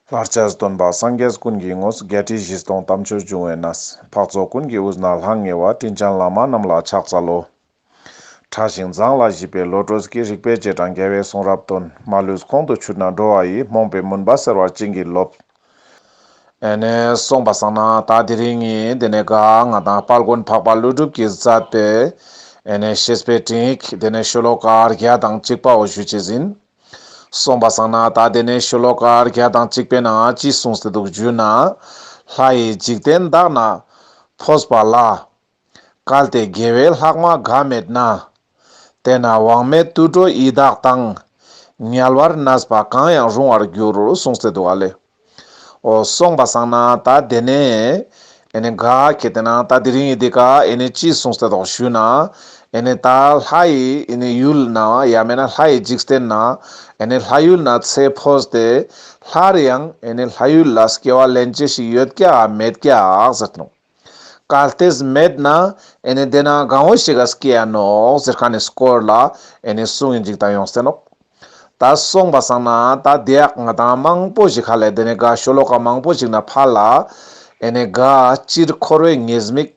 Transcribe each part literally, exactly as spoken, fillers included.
ལྷར་བཅས་སྟོན་པ་སངས་རྒྱས་ཀུན་གྱི་ངོས། བརྒྱད་ཁྲི་བཞི་སྟོང་དམ་ཆོས་འབྱུང་བའི་གནས། འཕགས་ཚོགས་ཀུན་གྱི་དབུས་ན་ལྷང་ངེ་བ། དྲིན་ཅན་བླ་མ་རྣམས་ལ་ཕྱག་འཚལ་ལོ། ཕྲ་ཞིང་མཛངས་ལ་བཞད་པའི་བློ་གྲོས་ཀྱིས། རིག་པའི་རྗེས་འབྲང་རྒྱལ་བའི་གསུང་རབ་སྟོན། མ་ལུས་ཁོང་དུ་ཆུད་ན་འགྲོ་བ་ཡི། རྨོངས་པའི་མུན་པ་སེལ་བར་བྱིན་གྱིས་རློབས། ཨེ་ནེ་སོང་པ་སང་ན་ད་དེ་རིང་ངི་དེ་ནེ་ག་ང་དང་དཔལ་མགོན་འཕགས་པ་ཀླུ་སྒྲུབ་ཀྱིས་མཛད་པའི་ཨེ་ནེ་བཤེས་པའི་སྤྲིངས་ཡིག་དེ་ནེ་ཤོ་ལོ་ཀ་བརྒྱ་དང་གཅིག་པའོ་ཞུ་ཅེས་ཨིན། སོང་པ་སང་ན་ད་དེ་ནེ་ཤོ་ལོ་ཀ་བརྒྱ་དང་གཅིག་པའི་ནང་ཅི་གསུངས་ཏེ་འདུག་ཞུ་ན། ལྷ་ཡི་འཇིག་རྟེན་དག་ན་འཕོས་པ་ལ། གལ་ཏེ་དགེ་བའི་ལྷག་མ་འགའ་མེད་ན། དེ་ན་དབང་མེད་དུད་འགྲོ་ཡི་དྭགས་དང་། དམྱལ་བར་གནས་པ་གང་ཡང་རུང་བར་འགྱུར། གསུངས་ཏེ་འདུག་ཨ་ལེ། འོ་སོང་པ་སང་ན་ད་དེ་ནེ་ཨེ་ནེ་ག་ཁེ་ཏེ་ན་ད་དེ་རིང་ངི་དེ་ཀ་ཨེ་ནེ་ཅི་གསུངས་ཏེ་འདུག་ཞུ་ན། ཨེ་ནེ་ད་ལྷ་ཡི་ཨེ་ནེ་ཡུལ་ན་ཡང་མེད་ན་ལྷ་ཡི་འཇིག་རྟེན་ན་ཨེ་ནེ་ལྷ་ཡུལ་ན་ཚེ་འཕོས་ཏེ་སླར་ཡང་ཨེ་ནེ་ལྷ་ཡུལ་ལ་སྐྱེ་བ་ལེན་ཅེས་ཤིག་ཡོད་ཀྱག་མེད་ཀྱག་ཟེར་ནོག་གལ་ཏེ་མེད་ན་ཨེ་ནེ་དེ་ན་གང་བོ་ཞིག་ག་སྐྱེ་ཡ་ནོག་ཟེར་ཁན་ནི་སྐོར་ལ་ཨེ་ནེ་གསུང་ངིན་ཅིག་ད་ཡོངས་ཏེ་ནོག་ད་སོང་པ་སང་ན་ད་དེ་ཡག་ང་དང་མང་པོ་ཞིག་ཧ་ལེ་དེ་ནེ་ག་ཤོ་ལོ་ཀ་མང་པོ་ཞིག་ན་ཕར་ལ་ཨེ་ནེ་ག་སྤྱིར་འཁོར་བའི་ཉེས་དམིགས།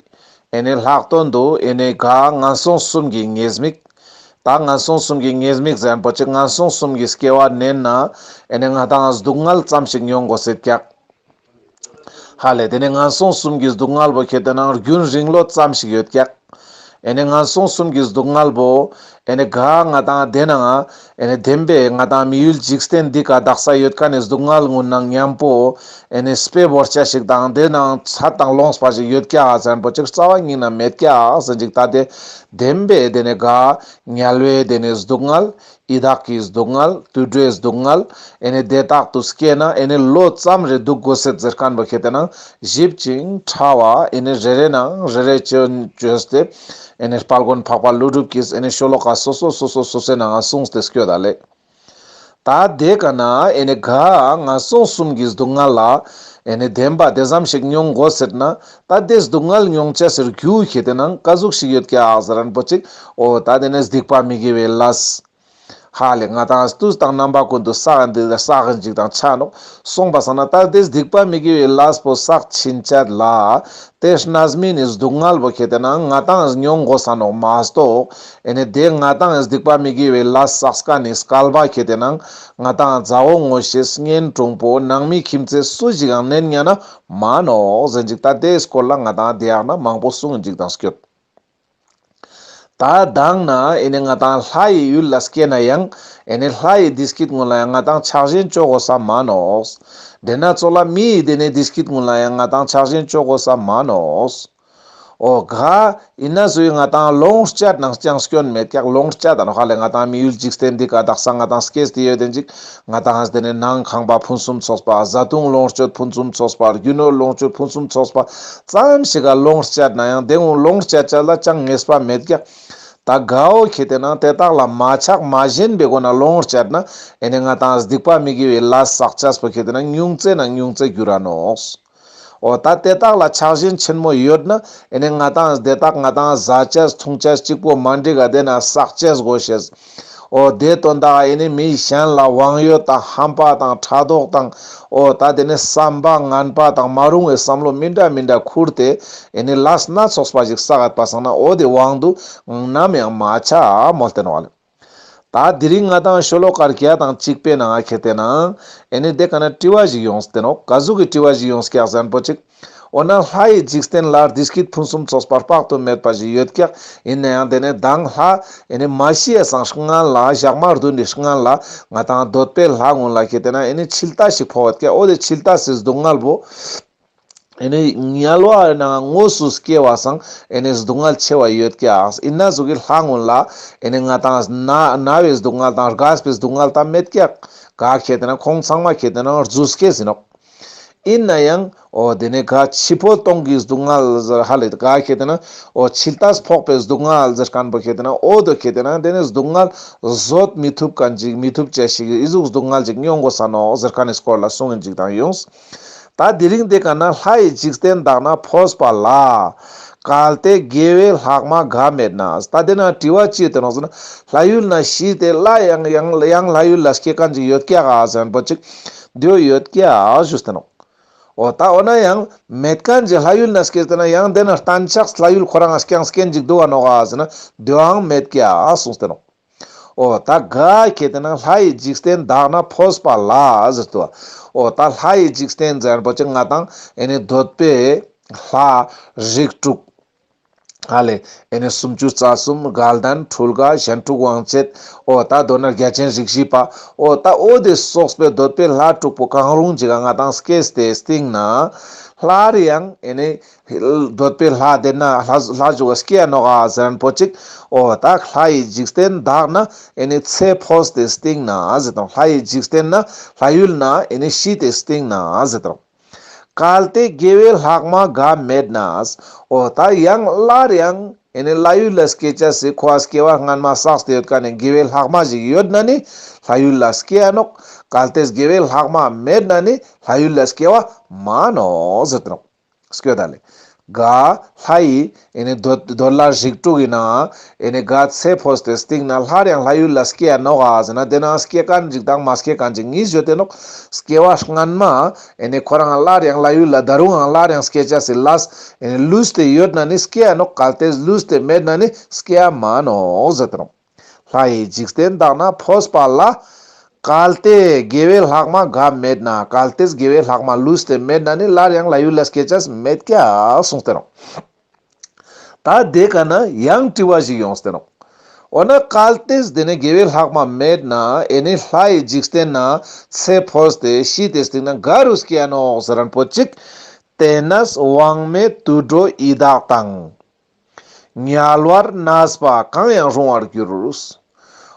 ཨེ་ནེ་ལྷག་དོན་དུ་ཨེ་ནེ་ག་ངན་སོང་གསུམ་གྱི་ཉེས་དམིགས། ད་ངན་སོང་གསུམ་གྱི་ཉེས་དམིགས་ཟེར་ཁན་པོ་ཅིག་ངན་སོང་གསུམ་གྱི་སྐྱེ་བ་ནེན་ན་ཨེ་ནེ་ང་དང་སྡུག་བསྔལ་ཙམ་ཞིག་མྱོང་དགོས་སེད་ཀྱག་ཧ་ལེ་དེ་ནེ་ངན་སོང་གསུམ་གྱི་སྡུག་བསྔལ་བོ་ཁེ་ཏེ་ན་རྒྱུན་རིང་ལོ་ཙམ་ཞིག་ཡོད་ཀྱག་ཨེ་ནེ་ངན་སོང་གསུམ་གྱི་སྡུག་བསྔལ་བོ་ཨེ་ནེ་ག་ང་དང་དེ་ནང་ཨེ་ནེ་བདེན་པའི་ང་དང་མི་ཡུལ་འཇིག་རྟེན་འདི་ཀ་དག་ས་ཡོད་ཁན་ནི་སྡུག་བསྔལ་ངུན་ནང་མཉམ་པོ་ཨེ་ནེ་སྤེ་བོར་ཆ་ཞིག་དང་དེ་ནང་ཚད་དང་ལོངས་པ་ཞིག་ཡོད་ཀྱག་ཟེར་ཁན་པོ་ཅིག་རྩ་བ་ཉིད་ན་མེད་ཀྱག་ཟེར་ཅིག་ད་དེ་བདེན་པའི་དེ་ནེ་ག་དམྱལ་བའི་དེ་ནེ་སྡུག་བསྔལ། ཡི་དྭགས་ཀྱི་སྡུག་བསྔལ། དུད་འགྲོའི་སྡུག་བསྔལ། ཨེ་ནེ་དེ་དག་ཏུ་སྐྱེས་ན་ཨེ་ནེ་ལོ་ཙམ་རེ་འདུག་དགོས་སེད་ཟེར་ཁན་བོ་ཁེ་ཏེ་ན་ཞིབ་ཅིང་ཕྲ་བ་ཨེ་ནེ་རེ་རེ་ནང་རེ་རེ་བཅོས་བཅོས་ཏེ་ཨེ་ནེ་དཔལ་མགོན་འཕགས་པ་ཀླུ་སྒྲུབ་ཀྱིས་ཨེ་ནེ་ཤོ་ལོ་ཀ་སོ་སོ་སོ་སོ་སོ་སོའི་ནང་གསུངས་ཏེ་སྐྱོད་ད་ལེ། ད་དེ་ཀ་ན་ཨེ་ནེ་ག་ངན་སོང་གསུམ་གྱི་སྡུག་བསྔལ་ལ་ཨེ་ནེ་བདེན་པ་དེ་ཙམ་ཞིག་མྱོང་དགོས་སེད་ན་ད་དེ་སྡུག་བསྔལ་མྱོང་ཅེས་སི་རྒྱུ་ཁེ་ཏེ་ན་ཀ་ཟུག་ཞིག་ཡོད་ཀྱག་ཟེར་ཁན་པོ་ཅིག་འོ་ད་དེ་ནེ་སྡིག་པ་མི་དགེ་བའི་ལས། ཧ་ལེ་ང་དང་དུས་དང་རྣམ་པ་ཀུན་ཏུ་བསགས་འདི་བསགས་ཅིག་དང་ཆ་ནོག་སོང་པ་སང་ན་ད་དེ་སྡིག་པ་མི་དགེ་བའི་ལས་པོ་བསགས་ཕྱིན་ཆད་ལ་དེ་རྣམ་སྨིན་ནི་སྡུག་བསྔལ་བོ་ཁེ་ཏེ་ན་ང་དང་མྱོང་དགོས་ས་ནོག་མ་གཏོགས་ཨེ་ནེ་དེ་ང་དང་སྡིག་པ་མི་དགེ་བའི་ལས་བསགས་ཁན་ནི་སྐལ་བ་ཁེ་ཏེ་ན་ང་དང་མཛའ་བོ་ངོ་ཤེས་གཉེན་དྲུང་པོ་ནང་མི་ཁྱིམ་མཚེས་སུ་ཞིག་ཡང་ནེན་ཉན་ན་མ་ནོག་ཟེར་ཅིག་ད་དེའི་སྐོར་ལ་ང་དང་དེ་ཡག་ན་མང་པོ་གསུང་ཅིག་དང་སྐྱོད། ད་མདང་ན་ཨེ་ནེ་ང་དང་ལྷ་ཡི་ཡུལ་ལ་སྐྱེས་ན་ཡང་ཨེ་ནེ་ལྷ་ཡི་བདེ་སྐྱིད་ཀུན་ལ་ཡང་ང་དང་ཆགས་ཞེན་ཅོ་དགོས་ས་མ་ནོག་དེ་ན་ཙོགས་ལ་མི་ཡི་དེ་ནེ་བདེ་སྐྱིད་ཀུན་ལ་ཡང་ང་དང་ཆགས་ཞེན་ཅོ་དགོས་ས་མ་ནོག་འོ་ག་ཨིན་ན་ཟུག་ང་དང་ལོངས་སྤྱད་ནང་ཅང་སྐྱོན་མེད་ཀྱག་ལོངས་སྤྱད་ད་ནོག་ཧ་ལེ་ང་དང་མི་ཡུལ་འཇིག་རྟེན་འདི་ཀ་དག་ས་ང་དང་སྐྱེས་ཏེ་ཡོད་དེ་ཅིག་ང་དང་དེ་ནེ་ནང་ཁང་པ་ཕུན་སུམ་ཚོགས་པ་བཟའ་བཏུང་ལོངས་སྤྱོད་ཕུན་སུམ་ཚོགས་པ་རྒྱུ་ནོར་ལོངས་སྤྱོད་ཕུན་སུམ་ཚོགས་པ་ཙམ་ཞིག་ག་ལོངས་སྤྱད་ན་ཡང་དེ་ངུན་ལོངས་སྤྱད་ཅེས་ལ་ཅང་ངེས་པ་མེད་ཀྱག་ད་ག་བོ་ཁེ་ཏེ་ན་དེ་དག་ལ་མ་ཆགས་མ་ཞེན་པའི་སྒོ་ནེ་ལོངས་སྤྱད་ན་ཨེ་ནེ་ང་དང་སྡིག་པ་མི་དགེ་བའི་ལས་བསགས་ཅེས་པོ་ཁེ་ཏེ་ན་ཉུང་ཙེ་ན་ཉུང་ཙེ་འགྱུར་ར་ནོག་འོ་ད་དེ་དག་ལ་ཆགས་ཞེན་ཆེན་མོ་ཡོད་ན་ཨེ་ནེ་ང་དང་དེ་དག་ང་དང་བཟའ་ཅེས་འཐུང་ཅེས་གཅིག་པོ་མ་འགྲིག་ག་དེ་ན་བསགས་ཅེས་དགོས་ཤེས། འོ་དེ་དོན་དག་ཨེ་ནེ་མི་གཞན་ལ་དབང་ཡོད་དང་ཧམ་པ་དང་ཕྲག་དོག་དང་འོ་ད་དེ་ནེ་བསམ་པ་ངན་པ་དང་མ་རུང་བའི་བསམ་བློ་མི་འདྲ་མི་འདྲ་ཁུར་ཏེ་ཨེ་ནེ་ལས་སྣ་ཚོགས་པ་ཞིག་བསགས་པ་སང་ན་འོ་དེ་དབང་དུ་ནམ་ཡང་མ་ཆ་མོལ་ཏེ་ནོག་ལེ། ད་དེ་རིང་ང་དང་ཤོ་ལོ་ཀ་བརྒྱ་དང་གཅིག་པའི་ནང་ཁེ་ཏེ་ན་ཨེ་ནེ་དེ་ཀ་ན་དྲི་བ་ཞིག་ཡོངས་ཏེ་ནོག་ག་ཟུག་གི་དྲི་བ་ཞིག་ཡོངས་ཀྱག་ཟེར་ཁན་པོ་ཅིག་འོ་ན་ལྷ་ཡི་འཇིག་རྟེན་ལ་བདེ་སྐྱིད་ཕུན་སུམ་ཚོགས་པ་དཔག་ཏུ་མེད་པ་ཞིག་ཡོད་ཀྱག་ཨིན་ན་ཡང་དེ་ནེ་མདང་ལྷ་ཨེ་ནེ་མ་ཤི་ཡ་སང་སྔན་ལ་ཞག་མ་བདུན་གྱི་སྔན་ལ་ང་དང་འདོད་པའི་ལྷ་ཀུན་ལ་ཁེ་ཏེ་ན་ཨེ་ནེ་འཆི་ལྟས་ཤིག་ཕོག་ཡོད་ཀྱག་འོ་དེ་འཆི་ལྟས་སི་སྡུག་བསྔལ་བོ་ཨེ་ནེ་དམྱལ་བ་ནང་དངོས་སུ་སྐྱེ་བ་སང་ཨེ་ནེ་སྡུག་བསྔལ་ཆེ་བ་ཡོད་ཀྱག་ཨིན་ན་ཟུག་གི་ལྷ་ཀུན་ལ་ཨེ་ནེ་ང་དང་ན་ན་བའི་སྡུག་བསྔལ་དང་རྒས་པའི་སྡུག་བསྔལ་ད་མེད་ཀྱག་ག་ཁེ་ཏེ་ན་ཁོང་ཚང་མ་ཁེ་ཏེ་ན་རྫུས་སྐྱེས་ཡིན་ནོག་ཨིན་ན་ཡང་འོ་དེ་ནེ་ག་འཆི་འཕོ་ལྟུང་གི་སྡུག་བསྔལ་ཧ་ལེ་ག་ཁེ་ཏེ་ན་འོ་འཆི་ལྟས་ཕོག་པའི་སྡུག་བསྔལ་ཟེར་ཁན་པོ་ཁེ་ཏེ་ན་འོ་དོ་ཁེ་ཏེ་ན་དེ་ནེ་སྡུག་བསྔལ་བཟོད་མི་ཐུབ་ཁན་ཅིག་མི་ཐུབ་ཅེས་ཤིག་ཨི་ཟུག་སྡུག་བསྔལ་ཅིག་མྱོང་དགོས་ས་ནོག་ཟེར་ཁན་ནི་སྐོར་ལ་གསུང་ངིན་ཅིག་དང་ཡོངས། ད་དེ་རིང་དེ་ཀ་ན་ལྷ་ཡི་འཇིག་རྟེན་དག་ན་འཕོས་པ་ལ། གལ་ཏེ་དགེ་བའི་ལྷག་མ་འགའ་མེད་ན། ད་དེ་ན་དྲི་བ་ཅི་ཡོད་དེ་ནོག་ཟེར་ན་ལྷ་ཡུལ་ན་ཤི་སྟེ་ལ་ཡང་ཡང་ཡང་ལྷ་ཡུལ་ལ་སྐྱེ་ཁན་ཅིག་ཡོད་ཀྱག་ག་ཟེར་ཁན་པོ་ཅིག་དེའོ་ཡོད་ཀྱག་ཞུས་ཏེ་ནོག། འོ་ད་འོ་ན་ཡང་མེད་ཁན་ཅིག་ལྷ་ཡུལ་ན་སྐྱེས་ཏེ་ན་ཡང་དེ་ན་གཏན་ཆགས་ལྷ་ཡུལ་ཁོ་རང་ང་རྐྱང་སྐྱེན་ཅིག་འདུག་ག་ནོག་ག་ཟེར་ན་དེའང་མེད་ཀྱག་གསུངས་ཏེ་ནོག། འོ་ད་ག་ཁྱེར་ཏེ་ན་ལྷ་ཡི་འཇིག་རྟེན་དག་ན་འཕོས་པ་ལ་ཟེར་ཏོ། འོ་ད་ལྷ་ཡི་འཇིག་རྟེན་ཟེར་པོ་ཅིག་ང་དང་ཨེ་ནི་འདོད་པའི་ལྷ་རིགས་དྲུག། ཧ་ལེ། ཨེ་ནི་སུམ་ཅུ་རྩ་གསུམ་དགའ་ལྡན་འཕྲུལ་དགའ་གཞན་འཕྲུལ་དབང་བྱེད། འོ་ད་མདོར་ན་རྒྱ་ཆེན་རིགས་བཞི་པ། འོ་ད་འོ་དེ་སོགས་པའི་འདོད་པའི་ལྷ་དྲུག་པོ་གང་རུང་ཅིག་ག་ང་དང་སྐྱེས་ཏེ་སྟིང་ན་སླར་ཡང་ཨེ་ནི་འདོད་པའི་ལྷ་དེ་ན་ལྷ་ལྷ་ཞུགས་སྐྱེ་ནོག་ག་ཟེར་ན་པོ་ཅིག། འོ་ད་ལྷ་ཡི་འཇིག་རྟེན་དག་ན་ཨེ་ནི་ཚེ་འཕོས་ཏེ་སྟིང་ན་ཟེར་དང་། ལྷ་ཡི་འཇིག་རྟེན་ན་ལྷ་ཡུལ་ན་ཨེ་ནི་ཤི་སྟེ་སྟིང་ན་ཟེར་དང་། གལ་ཏེ་དགེ་བའི་ལྷག་མ་འགའ་མེད་ན། འོ་ད་ཡང་སླར་ཡང་ཨེ་ནི་ལྷ་ཡུལ་ལ་སྐྱེ་ཅེས་སི་ཁོ་སྐྱེ་བ་སྔན་མ་བསགས་ཏེ་ཡོད་ཁན་ནི་དགེ་བའི་ལྷག་མ་ཞིག་ཡོད་ན་ནི་ལྷ་ཡུལ་ལ་སྐྱེ་ཡ་ནོག། གལ་ཏེ་དགེ་བའི་ལྷག་མ་མེད་ན་ནི་ལྷ་ཡུལ་ལ་སྐྱེ་བ་མ་ནོག་ཟེར་ཏེ་ནོག། སྐྱོད་ད་ལེ། ག་ལྷ་ཡི་ཨེ་ནི་འདོད་འདོད་ལྷ་རིགས་དྲུག་ཡིན་ན་ཨེ་ནི་ག་ཚེ་འཕོས་ཏེ་སྟིང་ན་སླར་ཡང་ལྷ་ཡུལ་ལ་སྐྱེ་ཡ་ནོག་ག་ཟེར་ན་དེ་ན་སྐྱེ་ཁན་ཅིག་དང་མ་སྐྱེ་ཁན་ཅིག་གཉིས་ཡོད་དེ་ནོག། སྐྱེ་བ་སྔན་མ་ཨེ་ནི་ཁོ་རང་སླར་ཡང་ལྷ་ཡུལ་ལ་ད་རུང་ཡང་སླར་ཡང་སྐྱེ་ཅེས་སི་ལས་ཨེ་ནི་ལུས་ཏེ་ཡོད་ན་ནི་སྐྱེ་ཡ་ནོག། གལ་ཏེ་ལུས་ཏེ་མེད་ན་ནི་སྐྱེ་ཡ་མ་ནོག་ཟེར་ཏེ་ནོག། ལྷ་ཡི་འཇིག་རྟེན་དག་ན་འཕོས་པ་ལ། གལ་ཏེ་དགེ་བའི་ལྷག་མ་འགའ་མེད་ན། གལ་ཏེ་དགེ་བའི་ལྷག་མ་ལུས་ཏེ་མེད་ན་ནི་སླར་ཡང་ལྷ་ཡུལ་ལ་སྐྱེ་ཅེས་མེད་ཀྱག་གསུངས་ཏེ་ནོག། ད་དེ་ཀ་ན་ཡང་དྲི་བ་ཞིག་ཡོངས་ཏེ་ནོག། འོ་ན་གལ་ཏེ་དེ་ནི་དགེ་བའི་ལྷག་མ་མེད་ན་ཨེ་ནི་ལྷ་ཡི་འཇིག་རྟེན་ན་ཚེ་འཕོས་ཏེ་ཤི་སྟེ་སྟིང་ན་ག་རུ་སྐྱེ་ཡ་ནོག་ཟེར་ན་པོ་ཅིག། དེ་ནས་དབང་མེད་དུད་འགྲོ་ཡི་དྭགས་དང་། དམྱལ་བར་གནས་པ་གང་ཡང་རུང་བར་འགྱུར།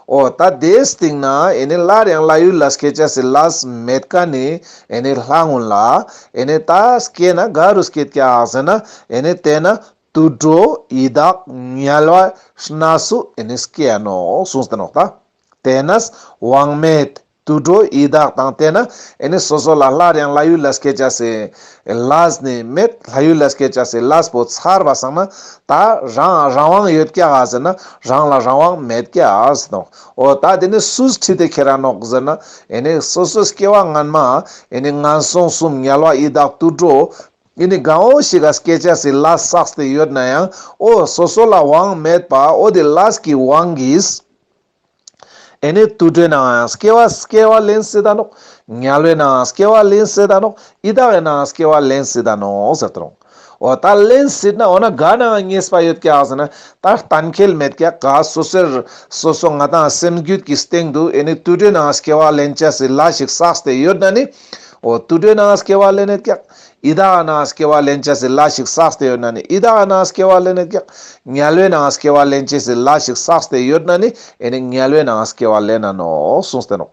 འོ་ད་དེའི་སྟིང་ན་ཨེ་ནི་སླར་ཡང་ལྷ་ཡུལ་ལ་སྐྱེ་ཅེས་སི་ལས་མེད་ཁན་ནི་ཨེ་ནི་ལྷ་གུན་ལ་ཨེ་ནི་ད་སྐྱེ་ན་ག་རུ་སྐྱེ་ཀྱག་ཟེར་ན་ཨེ་ནི་དེ་ན་དུད་འགྲོ་ཡི་དྭགས་དམྱལ་བའི་གནས་སུ་ཨེ་ནི་སྐྱེ་ཡ་ནོག་གསུངས་ཏེ་ནོག་ད། དེ་ནས་དབང་མེད་དུད་འགྲོ་ཡི་དྭགས་དང་། དེ་ན་ཨེ་ནི་སོ་སོ་ལ་སླར་ཡང་ལྷ་ཡུལ་ལ་སྐྱེ་ཅེས་སི་ལས་ནི་མེད། ལྷ་ཡུལ་ལ་སྐྱེ་ཅེས་སི་ལས་པོ་ཚར་བ་སང་ན་ད་རང་རང་དབང་ཡོད་ཀྱག་ག་ཟེར་ན་རང་ལ་རང་དབང་མེད་ཀྱག་ཟེར་ནོག། འོ་ད་དེ་ནི་སུས་ཁྲིད་དེ་ཁྱེར་ར་ནོག་ཟེར་ན་ཨེ་ནི་སོ་སོ་སྐྱེ་བ་སྔན་མ་ཨེ་ནི་ངན་སོང་གསུམ་དམྱལ་བ་ཡི་དྭགས་དུད་འགྲོ་ཨེ་ནི་གང་བོ་ཞིག་ག་སྐྱེ་ཅེས་སི་ལས་བསགས་ཏེ་ཡོད་ན་ཡང་འོ་སོ་སོ་ལ་དབང་མེད་པ་འོ་དེ་ལས་ཀྱི་དབང་གིས་ཨེ་ནི་དུད་འགྲོའི་ནང་ཡང་སྐྱེ་བ་སྐྱེ་བ་ལེན་སྲིད་ད་ནོག། དམྱལ་བའི་ནང་ཡང་སྐྱེ་བ་ལེན་སྲིད་ད་ནོག། ཡི་དྭགས་ཀྱི་ནང་ཡང་སྐྱེ་བ་ལེན་སྲིད་ད་ནོག་ཟེར་ཏེ་ནོག། འོ་ད་ལེན་སྲིད་ན་འོ་ན་ག་ནང་ངེས་པ་ཡོད་ཀྱག་ཟེར་ན་ད་གཏན་འཁེལ་མེད་ཀྱག། ག་སོ་སོའི་སོ་སོ་ང་དང་སེམས་རྒྱུད་ཀྱི་སྟེང་དུ་ཨེ་ནི་དུད་འགྲོའི་ནང་སྐྱེ་བ་ལེན་ཅེས་སི་ལས་ཤིག་བསགས་ཏེ་ཡོད་ན་ནི་འོ་དུད་འགྲོའི་ནང་སྐྱེ་བ་ལེན་ཡོད་ཀྱག། ཡི་དྭགས་ནང་སྐྱེ་བ་ལེན་ཅེས་སི་ལས་ཤིག་བསགས་ཏེ་ཡོད་ན་ནི་ཡི་དྭགས་ནང་སྐྱེ་བ་ལེན་ཡོད་ཀྱག། དམྱལ་བའི་ནང་སྐྱེ་བ་ལེན་ཅེས་སི་ལས་ཤིག་བསགས་ཏེ་ཡོད་ན་ནི་ཨེ་ནི་དམྱལ་བའི་ནང་སྐྱེ་བ་ལེན་ན་ནོག་གསུངས་ཏེ་ནོག།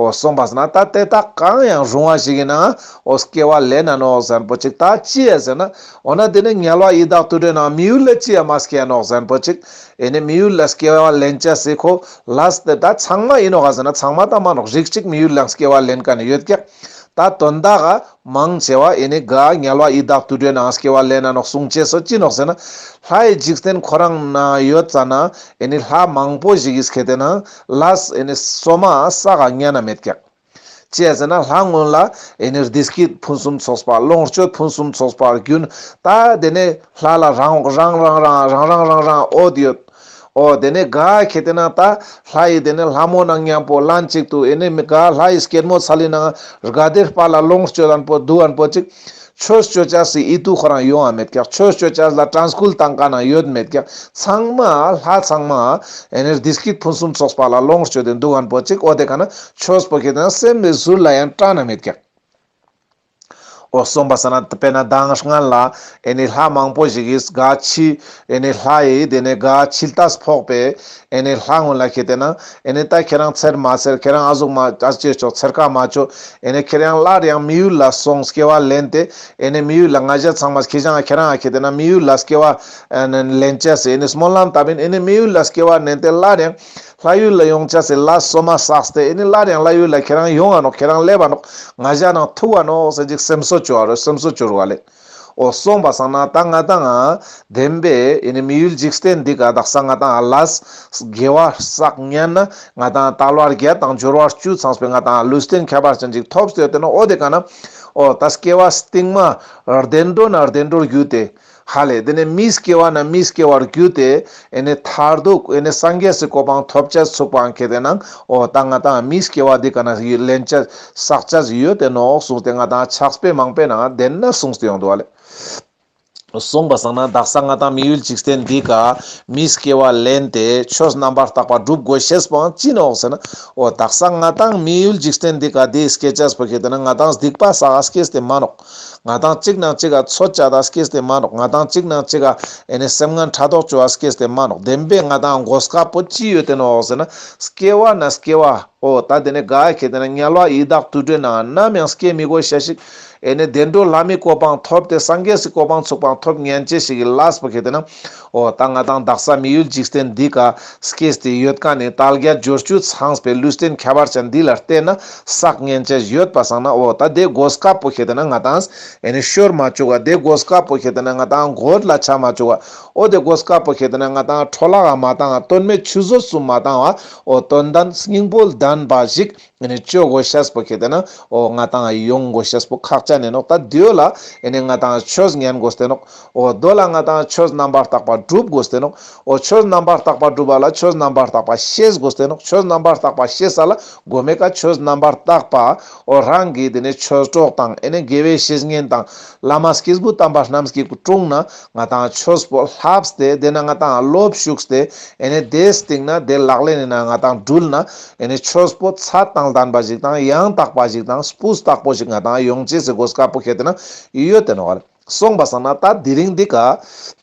འོ་གསུངས་པ་ཟེར་ན་ད་དེ་དག་གང་ཡང་རུང་བ་ཞིག་ཡིན་ན་འོ་སྐྱེ་བ་ལེན་ན་ནོག་ཟེར་ན་པོ་ཅིག། ད་ཅི་ཡ་ཟེར་ན་འོ་ན་དེ་ནི་དམྱལ་བ་ཡི་དྭགས་དུད་འགྲོའི་ནང་མི་ཡུལ་ལ་ཅི་ཡ་མ་སྐྱེ་ཡ་ནོག་ཟེར་ན་པོ་ཅིག། ཨེ་ནི་མི་ཡུལ་ལ་སྐྱེ་བ་ལེན་ཅེས་སི་ཁོ་ལས་དེ་ད་ཚང་མ་ཡིན་ནོག་ག་ཟེར་ན་ཚང་མ་ད་མ་ནོག། རིགས་གཅིག་མི་ཡུལ་ལ་སྐྱེ་བ་ལེན་ཁན་ཡོད་ཀྱག། ད་དོན་དག་ག་མང་ཆེ་བ་ཨེ་ནི་ག་དམྱལ་བ་ཡི་དྭགས་དུད་འགྲོའི་ནང་སྐྱེ་བ་ལེན་ན་ནོག་གསུང་ཅེས་སོ་ཅི་ནོག་ཟེར་ན་ལྷ་ཡི་འཇིག་རྟེན་ཁོ་རང་ན་ཡོད་ཙ་ན་ཨེ་ནི་ལྷ་མང་པོ་ཞིག་གིས་ཁེ་ཏེ་ན་ལས་ཨེ་ནི་སོ་མ་བསགས་ཉན་ན་མེད་ཀྱག། ཅི་ཡ་ཟེར་ན་ལྷ་གུན་ལ་ཨེ་ནི་བདེ་སྐྱིད་ཕུན་སུམ་ཚོགས་པ་ལོངས་སྤྱོད་ཕུན་སུམ་ཚོགས་པ་རྒྱུན་ད་དེ་ནི་ལྷ་ལ་རང་རང་རང་འོད་ཡོད། འོ་དེ་ནི་ག་ཁེ་ཏེ་ན་ད་ལྷ་ཡི་དེ་ནི་ལྷ་མོ་ནང་མཉམ་པོ་ལན་གཅིག་ཏུ་ཨེ་ནི་མི་ག་ལྷ་ཡི་སྐྱེད་མོས་ཚལ་ལི་ནང་དགའ་བདེ་དཔལ་ལ་ལོངས་སྤྱོད་ལན་པོ་དུག་ལན་པོ་ཅིག། ཆོས་སྤྱོད་ཅེས་སི་ཡིད་དུ་ཁོ་རང་ཡོང་བ་མེད་ཀྱག། ཆོས་སྤྱོད་ཅེས་ལ་དྲན་སྐུལ་བཏང་ཁན་ཡོད་མེད་ཀྱག། ཚང་མ་ལྷ་ཚང་མ་ཨེ་ནི་བདེ་སྐྱིད་ཕུན་སུམ་ཚོགས་པ་ལ་ལོངས་སྤྱོད་དེ་དུག་ལན་པོ་ཅིག། འོ་དེ་ཀ་ན་ཆོས་པོ་ཁེ་ཏེ་ན་སེམས་ལ་ཟུར་ལ་ཡང་དྲན་ན་མེད་ཀྱག། འོ་གསུངས་པ་ཟེར་ན་དཔེར་ན་མདང་སྔན་ལ་ཨེ་ནི་ལྷ་མང་པོ་ཞིག་གིས་ག་ཕྱི་ཨེ་ནི་ལྷ་ཡི་དེ་ནི་ག་ཕྱི་ལྟས་ཕོག་པའི་ཨེ་ནི་ལྷ་གུན་ལ་ཁེ་ཏེ་ན་ཨེ་ནི་ད་ཁྱེ་རང་ཚེར་མ་ཚེར་ཁྱེ་རང་ཨ་ཟུག་མ་ཨ་ཅེ་ཆོག་ཚེར་ཁ་མ་ཆོག། ཨེ་ནི་ཁྱེ་རང་སླར་ཡང་མི་ཡུལ་ལ་སོང་སྐྱེ་བ་ལེན་ཏེ་ཨེ་ནི་མི་ཡུལ་ལ་ང་ཞ་ཚང་མ་ཁྱེ་རང་ཁྱེ་རང་ཁེ་ཏེ་ན་མི་ཡུལ་ལ་སྐྱེ་བ་ཨེ་ནི་ལེན་ཅེས་སི་ཨེ་ནི་སྨོན་ལམ་བཏབ་ཨིན། ཨེ་ནི་མི་ཡུལ་ལ་སྐྱེ་བ་ལེན་ཏེ་སླར་ཡང་ལྷ་ཡུལ་ལ་ཡོང་ཅེས་སི་ལས་སོ་མ་བསགས་ཏེ་ཨེ་ནི་སླར་ཡང་ལྷ་ཡུལ་ལ་ཁྱེ་རང་ཡོང་ང་ནོག། ཁྱེ་རང་སླེབས་པ་ནོག། ང་ཞ་ནང་ཐུག་པ་ནོག་ཟེར་ཅིག་སེམས་གསོ་བཅོ་བ་རེད། སེམས་གསོ་བཅོ་རུ་བ་ལེ། འོ་སོང་པ་སང་ན་ད་ང་དང་ང་བདེན་པའི་ཨེ་ནི་མི་ཡུལ་འཇིག་རྟེན་འདི་ཀ་དག་ས་ང་དང་ལས་དགེ་བ་བསགས་ཉན་ན་ང་དང་དལ་བ་བརྒྱད་དང་འབྱོར་བ་བཅུ་ཚང་བའི་ང་དང་ལུས་རྟེན་ཁྱད་པར་ཅན་ཅིག་ཐོབ་སྟེ་ཡོད་དེ་ན། འོ་དེ་ཀ་ན་འོ་ད་སྐྱེ་བ་སྟིང་མ་བདེ་འགྲོ་ན་བདེ་འགྲོར་གྱུར་ཏེ། ཧ་ལེ། དེ་ནས་མིའི་སྐྱེ་བ་ན་མིའི་སྐྱེ་བར་གྱུར་ཏེ། ཨེ་ནས་མཐར་ཐུག་ཨེ་ནས་སངས་རྒྱས་སི་གོ་འཕང་ཐོབ་ཅེས་ཚུག་པའང་ཁེ་ཏེ་ན། འོ་ད་ང་དང་མིའི་སྐྱེ་བ་འདི་ཀ་ན་ལེན་ཅེས་བསགས་ཅེས་ཡོད་དེ་ནོག་གསུངས་ཏེ། ང་དང་ཕྱག་དཔེ་མང་པོའི་ནང་དེ་ན་གསུངས་ཏེ་ཡོང་འདུག་ཧ་ལེ། སོང་པ་སང་ན་དག་ས་ང་དང་མི་ཡུལ་འཇིག་རྟེན་འདི་ཀ་མིའི་སྐྱེ་བ་ལེན་ཏེ་ཆོས་རྣམ་པར་དག་པ་སྒྲུབ་དགོས་ཤེས་པོའང་ཅི་ནོག་ཟེར་ན། འོ་དག་ས་ང་དང་མི་ཡུལ་འཇིག་རྟེན་འདི་ཀ་དེ་སྐྱེ་ཅེས་པོ་ཁེ་ཏེ་ན་ང་དང་སྡིག་པ་བསགས་སྐྱེས་ཏེ་མ་ནོག། ང་དང་གཅིག་ནང་གཅིག་ག་ཚོད་ཅད་ད་སྐྱེས་ཏེ་མ་ནོག། ང་དང་གཅིག་ནང་གཅིག་ག་ཨེ་ནི་སེམས་ངན་ཕྲག་དོག་ཅོ་བ་སྐྱེས་ཏེ་མ་ནོག། བདེན་པའི་ང་དང་གོ་སྐབས་པོ་ཅི་ཡོད་དེ་ནོག་ཟེར་ན། སྐྱེ་བ་ན་སྐྱེ་བ། འོ་ད་དེ་ནས་ག་ཁེ་ཏེ་ན་དམྱལ་བ་ཡི་དྭགས་དུད་འགྲོའི་ནང་ནམ་ཡང་སྐྱེ་མི་དགོས་ཤེས་ཤིག། ཨེ་ནི་བདེ་འགྲོ་ལྷ་མིའི་གོ་འཕང་ཐོབ་སྟེ་སངས་རྒྱས་སི་གོ་འཕང་ཚུག་པའང་ཐོབ་ཉན་ཅེས་ཤིག་གི་ལས་པོ་ཁེ་ཏེ་ན། འོ་ད་ང་དང་དག་ས་མི་ཡུལ་འཇིག་རྟེན་འདི་ཀ་སྐྱེས་ཏེ་ཡོད་ཀ་ནས་དལ་བརྒྱད་འབྱོར་བཅུ་ཚང་བའི་ལུས་རྟེན་ཁྱད་པར་ཅན་འདི་ལ་བརྟེན་ན་བསགས་ཉན་ཅེས་ཡོད་པ་སང་ན། འོ་ད་དེ་གོ་སྐབས་པོ་ཁེ་ཏེ་ན་ང་དང་ཨེ་ནི་ཤོར་མ་བཅུག་ག། དེ་གོ་སྐབས་པོ་ཁེ་ཏེ་ན་ང་དང་གོད་ལ་ཆ་མ་བཅུག་ག། འོ་དེ་གོ་སྐབས་པོ་ཁེ་ཏེ་ན་ང་དང་འཕྲོ་བརླག་མ་བཏང་བ། དོན་མེད་ཆུད་ཟོས་སུ་མ་བཏང་བ། འོ་དོན་ལྡན་སྙིང་པོ་ལྡན་པ་ཞིག་ཨེ་ནི་ཅོ་དགོས་ཤེས་པོ་ཁེ་ཏེ་ན། འོ་ང་དང་ཡོང་དགོས་ཤེས་པོ་ཁག་ཅན་ཨིན་ནོག། ད་དེ་ལ་ཨེ་ནི་ང་དང་ཆོས་ཉན་དགོས་ཏེ་ནོག། འོ་དོ་ལ་ང་དང་ཆོས་རྣམ་པར་དག་པ་སྒྲུབ་དགོས་ཏེ་ནོག། འོ་ཆོས་རྣམ་པར་དག་པ་སྒྲུབ་པ་ལ་ཆོས་རྣམ་པར་དག་པ་ཤེས་དགོས་ཏེ་ནོག། ཆོས་རྣམ་པར་དག་པ་ཤེས་ས་ལ་གོ་མེ་ཀ་ཆོས་རྣམ་པར་དག་པ། འོ་རང་གི་དེ་ནས་ཆོས་གྲོགས་དང་ཨེ་ནི་དགེ་བའི་བཤེས་གཉེན་དང་བླ་མ་སྐྱེས་བུ་དམ་པ་རྣམས་ཀྱི་དྲུང་ན་ང་དང་ཆོས་པོ་ལྷབས་ཏེ། དེ་ན་ང་དང་ལོབས་ཞུགས་ཏེ། ཨེ་ནི་དེའི་སྟེང་ན་དེ་ལག་ལེན་ནི་ནང་ང་དང་དྲུལ་ན། ཨེ་ནི་ཆོས་པོ་ཚད་དང་ལྡན་པ་ཞིག་དང་ཡང་དག་པ་ཞིག་དང་སྤུས་དག་པོ་ཞིག་ང་དང་ཡོང་ཅེས་སི་གོ་སྐབས་པོ་ཁེ་ཏེ་ན་ཡོད་དེ་ནོག་ལེ། སོང་པ་སང་ན་ད་དེ་རིང་འདི་ཀ་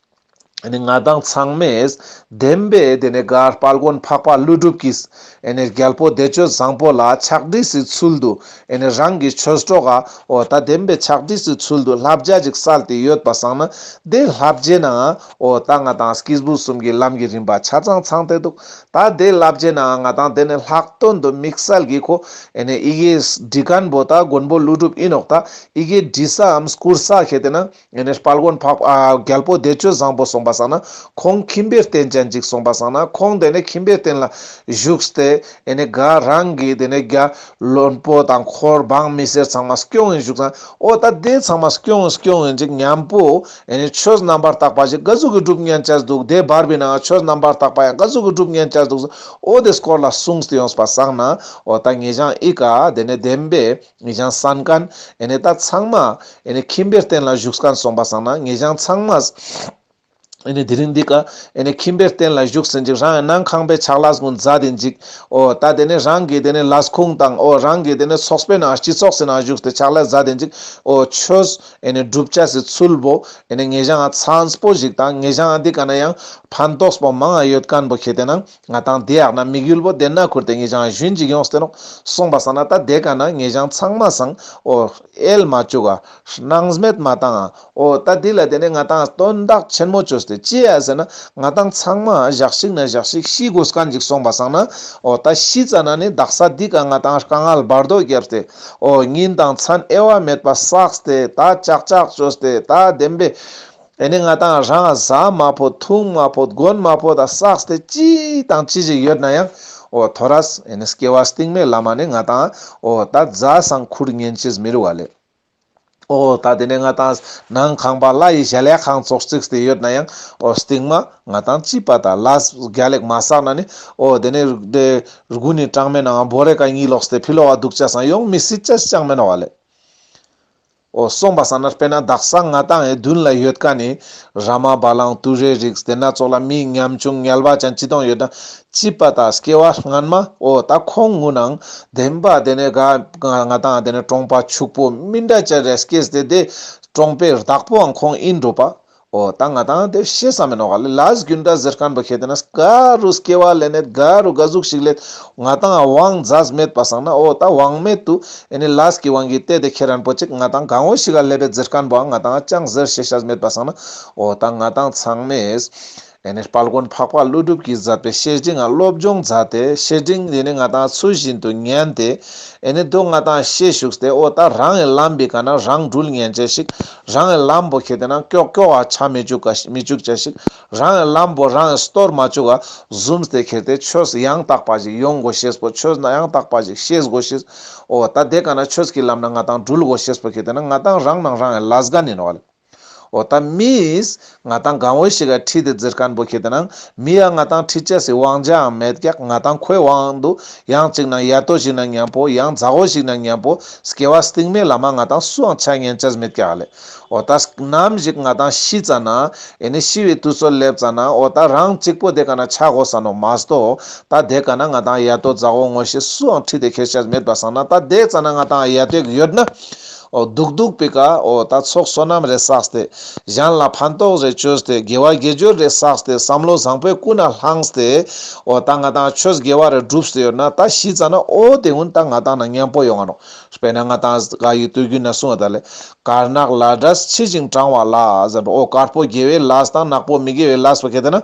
ཨེ་ནི་ང་དང་ཚང་མས་བདེན་པའི་དེ་ནས་ག་དཔལ་མགོན་འཕགས་པ་ཀླུ་སྒྲུབ་ཀྱིས་ཨེ་ནི་རྒྱལ་པོ་བདེ་སྤྱོད་བཟང་པོ་ལ་ཕྱག་བྲིས་སི་ཚུལ་དུ། ཨེ་ནི་རང་གི་ཆོས་གྲོགས་ཀ་འོ་ད་བདེན་པའི་ཕྱག་བྲིས་སི་ཚུལ་དུ་བསླབ་བྱ་ཅིག་སལ་ཏེ་ཡོད་པ་སང་ན། དེ་བསླབ་བྱའི་ནང་འོ་ད་ང་དང་སྐྱེས་བུ་གསུམ་གྱི་ལམ་གྱི་རིམ་པ་ཆ་ཚང་ཚང་སྟེ་འདུག། ད་དེ་བསླབ་བྱའི་ནང་ང་དང་དེ་ནས་ལྷག་དོན་དུ་དམིགས་བསལ་གྱི་ཁོ་ཨེ་ནི་ཡི་གེ་འབྲི་མཁན་པོ་ད་མགོན་པོ་ཀླུ་སྒྲུབ་ཨིན་ནོག། ད་ཡི་གེ་འབྲི་སའམ་བསྐུར་ས་ཁེ་ཏེ་ན། ཨེ་ནི་དཔལ་མགོན་འཕགས་ཨ་རྒྱལ་པོ་བདེ་སྤྱོད་བཟང་པོ་སོང་པ་སང་ན་ཁོང་ཁྱིམ་པའི་རྟེན་ཅན་ཅིག་སོང་པ་སང་ན། ཁོང་དེ་ནས་ཁྱིམ་པའི་རྟེན་ལ་བཞུགས་ཏེ། ཨེ་ནི་ག་རང་གི་དེ་ནས་རྒྱ་བློན་པོ་དང་འཁོར་འབངས་མི་སེར་ཚང་མ་སྐྱོང་ཡིན་བཞུགས་སང་། འོ་ད་དེ་ཚང་མ་སྐྱོང་སྐྱོང་ཡིན་ཅིག་མཉམ་པོ་ཨེ་ནི་ཆོས་རྣམ་པར་དག་པ་ཞིག་ག་ཟུག་གི་སྒྲུབ་ཉན་ཅེས་འདུག། དེ་བར་པའི་ནང་ཆོས་རྣམ་པར་དག་པ་ཡང་ག་ཟུག་གི་སྒྲུབ་ཉན་ཅེས་འདུག། འོ་དེ་སྐོར་ལ་གསུངས་ཏེ་ཡོངས་པ་སང་ན། འོ་ད་ངེ་ཞང་ཨི་ཀ་དེ་ནས་བདེན་པའི་ངེ་ཞང་གསན་མཁན་ཨེ་ནི་ད་ཚང་མ་ཨེ་ནི་ཁྱིམ་པའི་རྟེན་ལ་བཞུགས་མཁན་སོང་པ་སང་ན། ངེ་ཞང་ཚང་མ་ཨེ་ནི་དེ་རིང་འདི་ཀ་ཨེ་ནི་ཁྱིམ་པའི་རྟེན་ལ་བཞུགས་ཟིན་ཅིག། རང་ནང་ཁང་པའི་ཕྱག་ལས་ཀུན་མཛད་དེན་ཅིག། འོ་ད་དེ་ནས་རང་གི་དེ་ནས་ལས་ཁུངས་དང་། འོ་རང་གི་དེ་ནས་ཚོགས་པའི་ནང་སྤྱི་ཚོགས་སི་ནང་བཞུགས་ཏེ་ཕྱག་ལས་མཛད་དེན་ཅིག། འོ་ཆོས་ཨེ་ནི་སྒྲུབ་བྱ་སི་ཚུལ་པོ་ཨེ་ནི་ངེ་ཞང་ཚང་པོ་ཞིག་དང་། ངེ་ཞང་འདི་ཀ་ན་ཡང་ཕན་ཐོགས་པོ་མང་ང་ཡོད་མཁན་པོ་ཁེ་ཏེ་ན། ང་དང་དེ་ཡག་ན་དམིགས་ཡུལ་པོ་དེ་ན་ཁུར་ཏེ་ངེ་ཞང་ཞུན་ཅིག་ཡོངས་ཏེ་ནོག། སོང་པ་སང་ན་ད་དེ་ཀ་ན་ངེ་ཞང་ཚང་མ་སང་འོ་ཨེལ་མ་བཅུག་ག། སྣང་མེད་མ་བཏང་ང་། འོ་ད་དེ་ལ་དེ་ནས་ང་དང་དོན་དག་ཆེན་མོ་བཅོས་ཏེ་ཅི་ཡ་ཟེར་ན། ང་དང་ཚང་མ་ཞག་ཞིག་ན་ཞག་ཞིག་ཤི་དགོས་མཁན་ཅིག་སོང་པ་སང་ན། འོ་ད་ཤི་ཙ་ན་ནི་དག་ས་འདི་ཀ་ང་དང་དཀའ་ངལ་བར་དོ་བརྒྱབ་སྟེ། འོ་ཉིན་དང་མཚན་དབྱེ་བ་མེད་པ་བསགས་ཏེ། ད་ཅག་ཅག་བཅོས་ཏེ། ད་བདེན་པའི་ཨེ་ནི་ང་དང་རང་ཟ་མ་ཕོད། འཐུང་མ་ཕོད། གོན་མ་ཕོད། ད་བསགས་ཏེ་ཅི་དང་ཅི་ཞིག་ཡོད་ན་ཡང་། འོ་ཐོ་རས་ཨེ་ནི་སྐྱེ་བ་སྟིང་མའི་ལམ་མ་ནི་ང་དང་འོ་ད་ཛ་སང་ཁུར་ཉན་ཅེས་མི་རུག་ག་ལེ། འོ་ད་དེ་ནས་ང་དང་ནང་ཁང་པ་ལ་ཡི་ཞལ་ཡ་ཁང་ཙོགས་བརྩིགས་ཏེ་ཡོད་ན་ཡང་། འོ་སྟིང་མ་ང་དང་ཅི་པ་ད་ལས་རྒྱལ་ལེགས་མ་བསགས་ན་ནི། འོ་དེ་ནས་དེ་དགུན་ནི་གྲང་མོའི་ནང་བོ་རེ་ཀ་གཉིད་ལོག་སྟེ་ཕི་ལོག་ག་འདུག་ཅེས་སང་ཡོང་མི་སྲིད་ཅེས་ཅང་མེན་ནོག་ག་ལེ། འོ་སོང་པ་སང་ན་དཔེར་ན་དག་ས་ང་དང་ངི་མདུན་ལ་ཡོད་མཁན་ནི་ར་མ་བ་ལང་དུད་འགྲོའི་རིགས་དེ་ན་ཙོགས་ལ་མི་ཉམ་ཆུང་ངལ་བ་ཅན་ཅི་དང་ཡོད་ན་ཅི་པ་ད་སྐྱེ་བ་སྔན་མ། འོ་ད་ཁོང་ངུ་ནང་བདེན་པ་དེ་ནས་ག་ང་དང་དེ་ནས་གྲོང་པ་ཕྱུག་པོ་མི་འདྲ་ཅན་རེ་སྐྱེས་ཏེ་དེ་གྲོང་པའི་བདག་པོའང་ཁོང་ཨིན་འགྲོ་པ། འོ་ད་ང་དང་དེ་ཤེས་ས་མེན་ནོག་ག་ལེ། ལས་རྒྱུ་འབྲས་ཟེར་མཁན་པོ་ཁེ་ཏེ་ན་ག་རུ་སྐྱེ་བ་ལེན་ནེད་ག་རུ་ག་ཟུག་ཞིག་ལེད། ང་དང་དབང་མཛད་མེད་པ་སང་ན། འོ་ད་དབང་མེད་དུ་ཨེ་ནི་ལས་ཀྱི་དབང་གིས་ཏེ་དེ་ཁྱེར་རན་པོ་ཅིག་ང་དང་གང་བོ་ཞིག་ག་ལེབ་བེད་ཟེར་མཁན་པོའང་ང་དང་ཅང་ཟེར་ཤེས་ཤེས་མེད་པ་སང་ན། འོ་ད་ང་དང་ཚང་མས་ ཨེ་ནི་དཔལ་མགོན་འཕགས་པ་ཀླུ་སྒྲུབ་ཀྱིས་མཛད་པའི་བཤེས་སྤྲིང་ང་སློབ་སྦྱོང་མཛད་དེ་བཤེས་སྤྲིང་དེ་ནི་ང་ཏང་ཚུལ་བཞིན་དུ་ཉན་ཏེ་ཨེ་ནི་དུ་ང་ཏང་ཤེས་ཞུགས་ཏེ་འོ་ད་རང་གི་ལམ་པའི་ཀ་ན་རང་འགྲུལ་ཉན་ཅེས་ཤིག་རང་གི་ལམ་པོ་ཁེ་ཏེ་ན་ཀྱོག་ཀྱོག་ག་ཆ་མི་བཅུག་ག་མི་བཅུག་ཅེས་ཤིག་རང་གི་ལམ་པོ་རང་གི་སྟོར་མ་བཅུག་ག་ཟུམས་ཏེ་ཁེ་ཏེ་ཆོས་ཡང་དག་པ་ཞིག་ཡོང་དགོས་ཤེས་པོ་ཆོས་ན་ཡང་དག་པ་ཞིག་ཤེས་དགོས་ཤེས། འོ་ད་དེ་ཀ་ན་ཆོས་ཀྱི་ལམ་ན་ང་ཏང་འགྲུལ་དགོས་ཤེས་པོ་ཁེ་ཏེ་ན་ང་ཏང་རང་ནང་རང་གི་ལས་འགན་ཡིན་ནོག་ལེ། འོ་ད་མིས་ང་ཏང་གང་བོ་ཞིག་ག་ཁྲིད་དེ་ཟེར་མཁན་པོ་ཁེ་ཏེ་ན་མི་ཡ་ང་ཏང་ཁྲིད་ཅེས་སི་དབང་ཆའང་མེད་ཀྱག་ང་ཏང་ཁོའི་དབང་དུ་ཡང་ཅིག་ན་ཡ་ཏོ་ཞིག་ན་མཉམ་པོ་ཡང་མཛའ་བོ་ཞིག་ན་མཉམ་པོ་སྐྱེ་བ་སྟིང་མའི་ལ་མ་ང་ཏང་སུའང་ཆ་ཉན་ཅེས་མེད་ཀྱག་ལེ། འོ་ད་ནམ་ཞིག་ང་ཏང་ཤི་ཙ་ན་ཨེ་ནི་ཤི་བའི་དུས་ཚོད་སླེབས་ཙ་ན་འོ་ད་རང་གཅིག་པོ་དེ་ཀ་ན་ཆ་དགོས་ས་ནོག་མ་གཏོགས་ད་དེ་ཀ་ན་ང་ཏང་ཡ་ཏོ་མཛའ་བོ་ངོ་ཤེས་སུའང་ཁྲིད་དེ་ཁྱེར་ཅེས་མེད་པ་སང་ན་ད་དེ་ཙ་ན་ང་ཏང་ཡ་ཏོ་ཡོད་ན། འོ་སྡུག་སྡུག་པའི་ཀ་འོ་ད་ཚོགས་བསོད་ནམས་རེ་བསགས་ཏེ་གཞན་ལ་ཕན་ཐོགས་རེ་བཅོས་ཏེ་དགེ་བ་དགེ་སྦྱོར་རེ་བསགས་ཏེ་བསམ་བློ་བཟང་པོའི་ཀུན་ནས་བསླངས་ཏེ་འོ་ད་ང་ཏང་ཆོས་དགེ་བ་རེ་བསྒྲུབས་ཏེ་ཡོད་ན་ད་ཤི་ཙ་ན་འོ་དེ་ཀུན་ད་ང་ཏང་ན་མཉམ་པོ་ཡོང་ང་ནོག་དཔེར་ན་ང་ཏང་ག་ཡི་དུས་རྒྱུན་ན་གསུངས་པ་ད་ལེ། དཀར་ནག་ལས་འབྲས་ཕྱི་བཞིན་འབྲང་བ་ལ་ཟེར་འོ་དཀར་པོ་དགེ་བའི་ལས་དང་ནག་པོ་མི་དགེ་བའི་ལས་པོ་ཁེ་ཏེ་ན།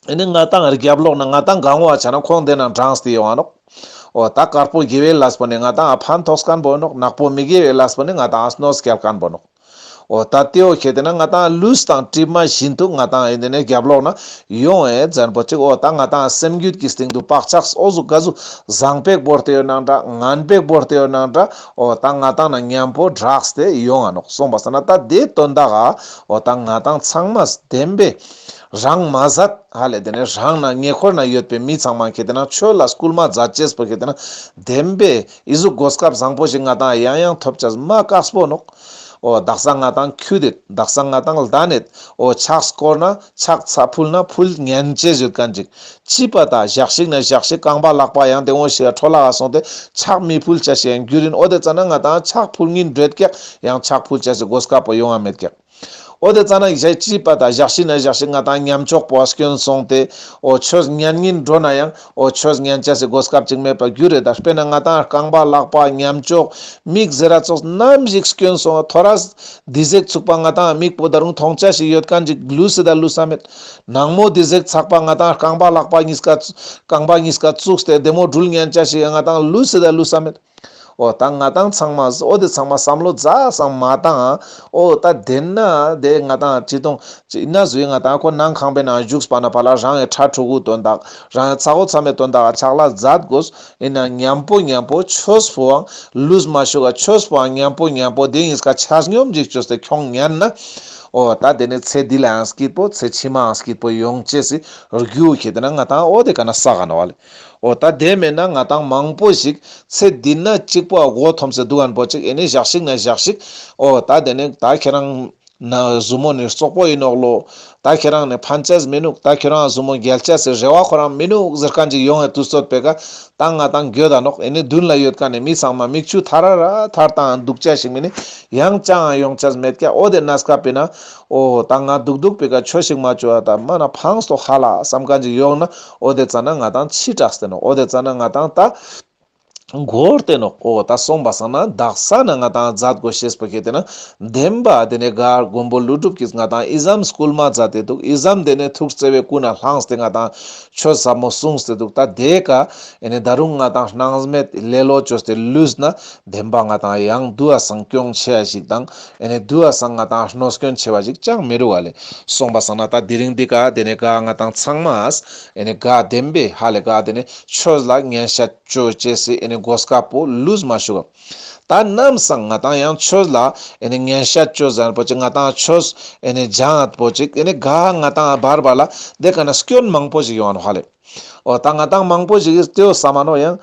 ཨེ་ནི་ང་ཏང་རྒྱབ་ལོགས་ན་ང་ཏང་གང་བ་ཆ་ན་ཁོང་དེ་ན་འབྲངས་ཏེ་ཡོང་ང་ནོག་འོ་ད་དཀར་པོ་དགེ་བའི་ལས་པོ་ནི་ང་ཏང་ཨ་ཕན་ཐོགས་མཁན་པོ་ནོག་ནག་པོ་མི་དགེ་བའི་ལས་པོ་ནི་ང་ཏང་ཨ་གནོད་སྐྱེལ་མཁན་པོ་ནོག་འོ་ད་དེའོ་ཁེ་ཏེ་ན་ང་ཏང་ལུས་དང་གྲིབ་མ་བཞིན་དུ་ང་ཏང་ཨེ་ནི་རྒྱབ་ལོགས་ན་ཡོང་ཨེ་ཟེར་མཁན་པོ་ཅིག་འོ་ད་ང་ཏང་སེམས་རྒྱུད་ཀྱི་སྟེང་དུ་བག་ཆགས་འོ་ཟུག་ག་ཟུག་བཟང་པོ་བོར་ཏེ་ཡོད་ནང་འདྲ་ངན་པོ་བོར་ཏེ་ཡོད་ནང་འདྲ་འོ་ད་ང་ཏང་ན་མཉམ་པོ་སྦྲགས་ཏེ་ཡོང་ང་ནོག་སོང་པ་སང་ན་ད་དེ་དོན་དག་ག་འོ་ད་ང་ཏང་ཚང་མ་བདེན་པའི་རང་མ་ཟད་ཧ་ལས་དེ་ནས་རང་ན་ཉེ་འཁོར་ན་ཡོད་པའི་མི་ཚང་མ་ཁེ་ཏེ་ན་ཆོས་ལ་སྐུལ་མ་མཛད་ཅེས་པོ་ཁེ་ཏེ་ན་བདེན་པའི་ཨི་ཟུག་གོ་སྐབས་བཟང་པོ་ཞིག་ང་ཏང་ཡང་ཡང་ཐོབ་ཅེས་མ་དཀགས་པོ་ནོག་འོ་དག་ས་ང་ཏང་ཁྱུ་དེ་དག་ས་ང་ཏང་ལྡན་ནེད་འོ་ཕྱག་སྐོར་ན་ཕྱག་ཚ་ཕུལ་ན་ཕུལ་ཉན་ཅེས་ཡོད་མཁན་ཅིག་ཅི་པ་ད་ཞག་ཞིག་ན་ཞག་ཞིག་རྐང་པ་ལག་པ་ཡང་དེ་འོ་ཞིག་འཕྲོ་བརླག་ག་སོང་སྟེ་ཕྱག་མི་ཕུལ་ཅེས་ཤིག་ཡང་འགྱུར་ཡིན། འོ་དེ་ཙ་ན་ང་ཏང་ཕྱག་ཕུལ་ཉིན་འདོད་ཀྱག་ཡང་ཕྱག་ཕུལ་ཅེས་སི་གོ་སྐབས་པོ་ཡོང་ང་མེད་ཀྱག་འོ་དེ་ཙ་ན་ཞག་ཅི་པ་ད་ཞག་ཞིག་ན་ཞག་ཞིག་ང་ཏང་ཉམས་ཆོག་པོ་སྐྱོན་སོང་སྟེ་འོ་ཆོས་ཉན་ཉིན་འགྲོ་ན་ཡང་འོ་ཆོས་ཉན་ཅེས་སི་གོ་སྐབས་ཅིག་མེད་པ་འགྱུར་རེད། ད་དཔེར་ན་ང་ཏང་རྐང་པ་ལག་པ་ཉམས་ཆོག་མིག་ཟེར་ར་ཙོགས་ནམ་ཞིག་སྐྱོན་སོང་ཐོ་རས་དེ་ཟེག་ཚུགས་པ་ང་ཏང་མིག་པོ་ད་རུང་མཐོང་ཅེས་ཤིག་ཡོད་མཁན་ཅིག་ལུས་སི་ད་ལུས་ས་མེད། ནང་མོ་དེ་ཟེག་ཚགས་པ་ང་ཏང་རྐང་པ་ལག་པ་གཉིས་ཀ་རྐང་པ་གཉིས་ཀ་བཙུགས་ཏེ་བདེ་མོ་འགྲུལ་ཉན་ཅེས་ཤིག་ང་ཏང་ལུས་སི་ད་ལུས་ས་མེད། འོ་ད་ང་ཏང་ཚང་མ་འོ་དེ་ཚང་མ་བསམ་བློ་རྩ་སང་མ་བཏང་། འོ་ད་དེ་ན་དེ་ང་ཏང་ཅི་གཏོང་ཅི་ན་ཟུའི་ང་ཏང་ཁོ་ནང་ཁང་པའི་ནང་བཞུགས་པ་ན་ཕ་ལ་རང་གི་ཕྲུ་གུ་དོན་དག་རང་གི་ཚ་བོ་ཚ་མོའི་དོན་དག་ཕྱག་ལས་མཛད་དགོས། ཡིན་ན་མཉམ་པོ་མཉམ་པོ་ཆོས་པོའང་ལུས་མ་ཞུགས་ཆོས་པོའང་མཉམ་པོ་མཉམ་པོ་དེ་གཉིས་ཀ་ཆ་སྙོམས་ཅིག་བཅོས་ཏེ་ཁྱོང་ཉན་ན། འོ་ད་དེ་ནི་ཚེ་འདི་ལའང་སྐྱིད་པོ་ཚེ་ཕྱི་མའང་སྐྱིད་པོ་ཡོང་ཅེས་སི་རྒྱུ་ཁེ་ཏེ་ན་ང་ཏང་འོ་དེ་ཀ་ན་བསགས་ག་ནོག་ལེ། འོ་ད་དེ་མེད་ན་ང་ཏང་མང་པོ་ཞིག་ཚེ་འདི་ན་གཅིག་པོ་མགོ་འཐོམས་སེ་འདུག་མཁན་པོ་ཅིག་ཨེ་ནི་ཞག་ཞིག་ན་ཞག་ཞིག་འོ་ད་དེ་ནི་ད་ཁྱེད་རང་ན་ཟུ་མོ་ནི་རྩོག་པོ་ཡིན་ནོག་ལོ། ད་ཁྱེད་རང་ནི་ཕན་ཅེས་མི་ནུག་ད་ཁྱེད་རང་ཟུ་མོ་རྒྱལ་ཅེས་སི་རེ་བ་ཁོ་རང་མི་ནུག་ཟེར་མཁན་ཅིག་ཡོང་ངེ་དུས་ཚོད་པེ་ཀ་ད་ང་ཏང་འགྱོད་ད་ནོག་ཨེ་ནི་མདུན་ལ་ཡོད་མཁན་ནི་མི་ཚང་མ་མིག་ཆུ་ཐར་ར་ཐར་བཏང་འདུག་ཅེས་ཤིག་མི་ནི་ཡང་ཅང་ཡོང་ཅེས་མེད་ཀྱག་འོ་དེ་གནས་སྐབས་པེ་ན་འོ་ད་ང་འདུག་འདུག་པེ་ཀ་ཆོས་ཤིག་མ་བཅོ་བ་ད་མ་ན་ཕངས་ཏོ་ཧ་ལ་བསམ་མཁན་ཅིག་ཡོང་ན་འོ་དེ་ཙ་ན་ང་ཏང་ཕྱི་དྲགས་ཏེ་ནོག་འོ་དེ་ཙ་ན་ང་ཏང་ད་འགོར་ཏེ་ནོག་འོ་ད་སོང་པ་སང་ན་དག་ས་ན་ང་ཏང་མཛད་དགོས་ཤེས་པོ་ཁེ་ཏེ་ན་བདེན་པ་དེ་ནས་ག་མགོན་པོ་ཀླུ་སྒྲུབ་ཀྱིས་ང་ཏང་ཨི་ཙམ་སྐུལ་མ་མཛད་དེ་འདུག་ཨི་ཙམ་དེ་ནས་ཐུགས་བརྩེ་བའི་ཀུན་ནས་བསླངས་ཏེ་ང་ཏང་ཆོས་ཟབ་མོ་གསུངས་ཏེ་འདུག་ད་དེ་ཀ་ཨེ་ནི་ད་རུང་ང་ཏང་སྣང་མེད་ལེ་ལོ་བཅོས་ཏེ་ལུས་ན་བདེན་པ་ང་ཏང་ཡང་དུ་བ་སང་སྐྱོན་ཆེ་བ་ཞིག་དང་ཨེ་ནི་དུ་བ་སང་ང་ཏང་གནོད་སྐྱོན་ཆེ་བ་ཞིག་ཅང་མི་རུག་ག་ལེ། སོང་པ་སང་ན་ད་དེ་རིང་འདི་ཀ་དེ་ནས་ག་ང་ཏང་ཚང་མ་ཨེ་ནི་ག་བདེན་པའི་ཧ་ལས་ག་དེ་ནས་ཆོས་ལ་ཉན་ཤ་ཅོ་ཅེས་སི་ཨེ་ནི་གོ་སྐབས་པོ་ལུས་མ་ཞུགས། ད་ནམ་སང་ང་ཏང་ཡང་ཆོས་ལ་ཨེ་ནི་ཉན་ཤ་ཅོ་ཟེར་པོ་ཅིག་ང་ཏང་ཆོས་ཨེ་ནི་སྦྱང་པོ་ཅིག་ཨེ་ནི་ག་ང་ཏང་བར་བར་ལ་དེ་ཀ་ན་སྐྱོན་མང་པོ་ཞིག་ཡོང་ཧ་ལེ། འོ་ད་ང་ཏང་མང་པོ་ཞིག་གིས་དེའོ་བསམ་མ་ནོག་ཡང་